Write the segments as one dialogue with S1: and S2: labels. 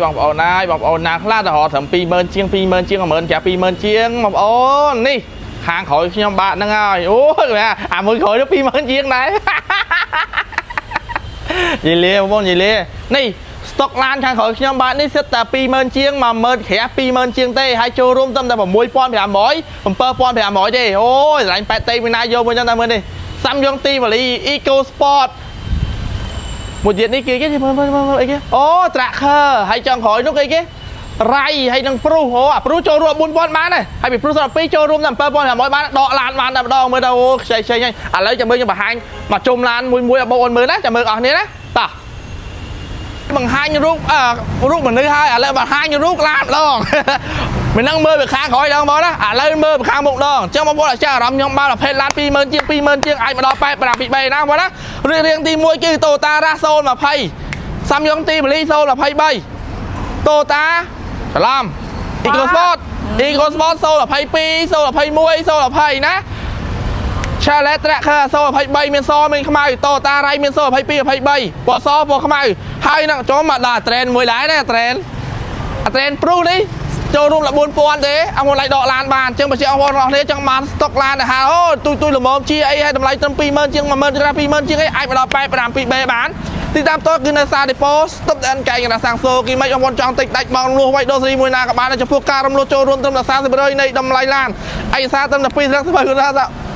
S1: បងប្អូនណាយបងប្អូនណាខ្លះទៅរកត្រឹម20000ជាង20000ជាង10000ចា20000ជាងបងប្អូននេះខាងក្រោយខ្ញុំបាទហ្នឹងហើយអូយអាមួយក្រោយនោះ20000ជាងដែរ និយាយលាបងប្អូននិយាយលានេះស្តុកឡានខាងក្រោយខ្ញុំបាទនេះសិតតែ20000ជាង10000ក្រាស់20000ជាងទេហើយចូលរួមត្រឹមតែ6500 7500ទេអូយស្រឡាញ់ប៉ែតតេមួយណាយកមួយចឹងតែមើលនេះសាំយ៉ុងទីវ៉ាលី Eco Sport មួយទៀតនេះគេគេមើលមើលមើលអីគេអូ Tracker ហើយចុងក្រោយនោះគេគេរៃហើយនឹងព្រុសអូអាព្រុសចូលរួម4000បានដែរហើយពីព្រុស12ចូលរួមតែ7500បានដកឡានបានតែម្ដងមើលទៅអូខ្ចីខ្ចីហ្នឹងឥឡូវចាំមើលខ្ញុំបង្ហាញមកជុំឡានមួយមួយឲ្យបងប្អូនមើលណាចាំមើលអស់គ្នាណាតោះបង្ហាញរូបអឺរូបមនុស្សហើយឥឡូវបង្ហាញរូបឡានម្ដង មិននឹងមើលពីខាងក្រោយដងបងណាឥឡូវមើលពីខាងមុខដងអញ្ចឹងបងប្អូនអត់ចាអារម្មណ៍ខ្ញុំបានប្រភេទឡាន20000ជាង20000ជាងអាចមកដល់85 2 3ណាបងណារឿងរៀងទី1គឺ Toyota RAV 020សាំយ៉ុងទីមលី023 Toyota ច្រឡំ Eco Sport Eco Sport 022 021 020ណា Chevrolet Tracker 023មានសមានខ្មៅ Toyota រៃមាន022 23ពណ៌សពណ៌ខ្មៅហើយនឹងចូលមកដល់ trend មួយដែរណា trend អា trend ព្រុសនេះចូលរួមដល់4000ទេអង្គមកឡៃដកឡានបានអញ្ចឹងបើជាអង្គប្អូនរបស់គ្នាចង់បានស្តុកឡានទៅហៅអូទូទូល្មមជាអីហើយតម្លៃត្រឹម20000ជាង10000ជាង20000ជាងអីអាចមកដល់85 2B បានទីតាមតគឺនៅសាឌីប៉ូស្តុបតែនកែងកណ្ដាសាំងសូគីមិនបងប្អូនចង់តិចដាច់បងលួសវាយដូសេរីមួយណាក៏បានដែរចំពោះការរំលោះចូលរួមត្រឹមតែ30%នៃតម្លៃឡានឯកសារត្រឹមតែ2ស្លឹកស្បើគឺថា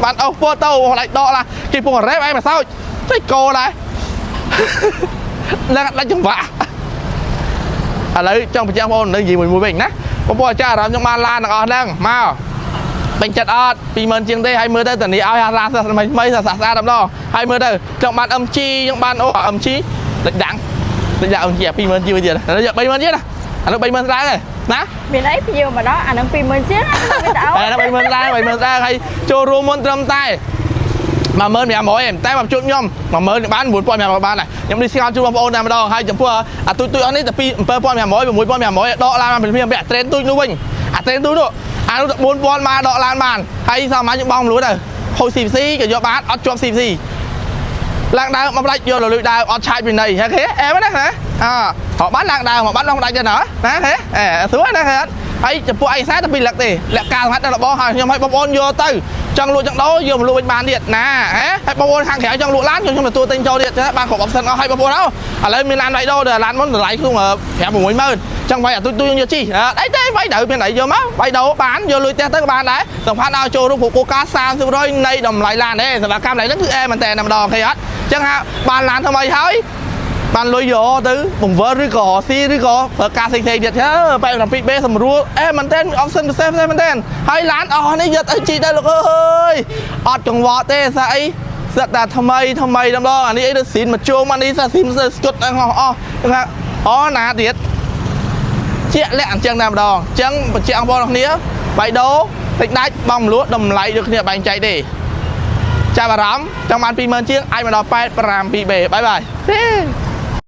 S1: បានអូសហ្វូតូបងឡៃដកឡាគេពងរ៉េបឯងមកសោចតិចកោដែរ នឹងដាច់ចង្វាក់ ឥឡូវចង់បញ្ជាក់បងប្អូននៅនិយាយមួយមួយវិញណាបងប្អូនអាចារ្យអារម្មណ៍ខ្ញុំបានឡានទាំងអស់ហ្នឹងមកពេញចិត្តអត់20000ជាងទេហើយមើលទៅតានេះឲ្យឡានស្អាតថ្មីថ្មីស្អាតស្អាតម្ដងហើយមើលទៅចង់បាន MG ចង់បានអូ MG លេចដាំងលេចដាក់ MG 20000ជាងទៀតឥឡូវយក30000ជាងណាឥឡូវ30000ស្ដើងហើយណា
S2: មានអីភ្ញៀវមកដល់អានឹង20000ជាងវីដេអូ
S1: តែ30000ស្ដើង30000ស្ដើងហើយចូលរួមមុនត្រឹមតែ10500ឯងតែមកជួបខ្ញុំ10000បាន9500បានដែរខ្ញុំ discount ជូនបងប្អូនតែម្ដងហើយចំពោះអាទូចទូចអស់នេះតែ2 7500 6500ដកឡានបានពីពាក់ trend ទូចនោះវិញអា trend ទូចនោះអានោះ4000មកដកឡានបានហើយសាមញ្ញខ្ញុំបងមលួទៅហូច CVC ក៏យកបានអត់ជាប់ CVC ឡើងដើមមកផ្ដាច់យកលុយដើមអត់ឆាយពីណីហ៎គេអែមណាណាអើហកបានឡើងដើមមកបានដងផ្ដាច់ទៅណាណាហេអែស្រួលណាហេហើយចំពោះឯកសារតែពីរលឹកទេលក្ខការសម្រាប់របស់ហើយខ្ញុំឲ្យបងប្អូនយកទៅចង់លក់ចង់ដូរយកមកលក់វិញបានទៀតណាហេហើយបងប្អូនខាងក្រៅចង់លក់ឡានខ្ញុំទទួលទិញចូលទៀតបានគ្រប់ option អស់ហើយបងប្អូនអើឥឡូវមានឡានដៃដូរដល់ឡានមុនតម្លៃក្នុង5 60000ចង់វាយអាទូចទូចយកជីអីទេវាយត្រូវមានអីយកមកវាយដូរបានយកលុយផ្ទះទៅក៏បានដែរសំខាន់ឲ្យចូលរួមគ្រប់គោលការណ៍30%នៃតម្លៃឡានទេសម្រាប់កម្មឡៃហ្នឹងគឺអែមែនតើម្ដងឃើញអត់ចឹងហាបានឡានថ្មីហើយបានលុយយកទៅបង្វិលឬក៏រកស៊ីឬក៏ប្រើការផ្សេងៗទៀតជើ 87B សម្រួលអេមែនតើ option ពិសេសពិសេសមែនតើហើយឡានអស់នេះយកទៅជីទៅលោកអើយអត់កង្វល់ទេស្អីសិតតែថ្មីថ្មីម្ដងអានេះអីដូចស៊ីនមកជុំអានេះស៊ីនស្គុតអស់អស់ថាអូណាទៀតជាក់លាក់អញ្ចឹងតែម្ដងអញ្ចឹងបញ្ជាក់បងប្អូនគ្នាបៃដូតិចដាច់បងមលក់តម្លៃដូចគ្នាបែងចែកទេចាប់អារម្មណ៍ចង់បាន20000ជាងអាចមកដល់ 87B បាយបាយទេ។